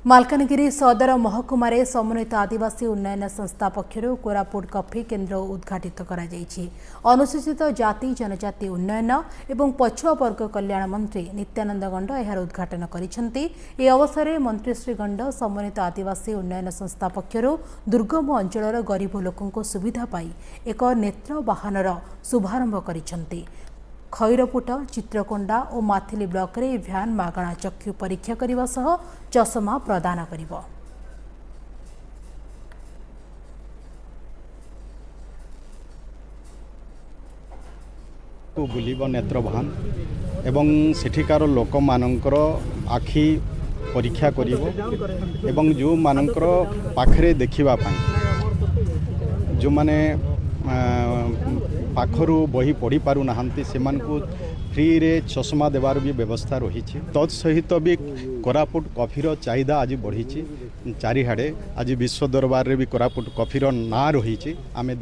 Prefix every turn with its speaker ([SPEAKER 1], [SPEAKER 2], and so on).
[SPEAKER 1] ମାଲକାନଗିରି ସଦର ମହକୁମାରେ ସମନ୍ୱିତ ଆଦିବାସୀ ଉନ୍ନୟନ ସଂସ୍ଥା ପକ୍ଷରୁ କୋରାପୁଟ କଫି କେନ୍ଦ୍ର ଉଦ୍ଘାଟିତ କରାଯାଇଛି। ଅନୁସୂଚିତ ଜାତି, ଜନଜାତି ଉନ୍ନୟନ ଏବଂ ପଛୁଆ ବର୍ଗ କଲ୍ୟାଣ ମନ୍ତ୍ରୀ ନିତ୍ୟାନନ୍ଦ ଗଣ୍ଡ ଏହାର ଉଦ୍ଘାଟନ କରିଛନ୍ତି। ଏହି ଅବସରରେ ମନ୍ତ୍ରୀ ଶ୍ରୀ ଗଣ୍ଡ ସମନ୍ୱିତ ଆଦିବାସୀ ଉନ୍ନୟନ ସଂସ୍ଥା ପକ୍ଷରୁ ଦୁର୍ଗମ ଅଞ୍ଚଳର ଗରିବ ଲୋକଙ୍କ ସୁବିଧା ପାଇଁ ଏକ ନେତ୍ର ବାହନର ଶୁଭାରମ୍ଭ କରିଛନ୍ତି। ଖଇରପୁଟ, ଚିତ୍ରକୋଣ୍ଡା ଓ ମାଥିଲି ବ୍ଲକରେ ଏହି ଭ୍ୟାନ୍ ମାଗଣା ଚକ୍ଷୁ ପରୀକ୍ଷା କରିବା ସହ ଚଷମା ପ୍ରଦାନ କରିବ।
[SPEAKER 2] ବୁଲିବ ନେତ୍ରବାହନ ଏବଂ ସେଠିକାର ଲୋକମାନଙ୍କର ଆଖି ପରୀକ୍ଷା କରିବ ଏବଂ ଯେଉଁମାନଙ୍କର ପାଖରେ ଦେଖିବା ପାଇଁ, ଯେଉଁମାନେ ପାଖରୁ ବହି ପଢ଼ି ପାରୁନାହାନ୍ତି, ସେମାନଙ୍କୁ ଫ୍ରିରେ ଚଷମା ଦେବାର ବି ବ୍ୟବସ୍ଥା ରହିଛି। ତତ୍ ସହିତ ବି କୋରାପୁଟ କଫିର ଚାହିଦା ଆଜି ବଢ଼ିଛି ଚାରିଆଡ଼େ। ଆଜି ବିଶ୍ୱ ଦରବାରରେ ବି କୋରାପୁଟ କଫିର ନାଁ ରହିଛି। ଆମେ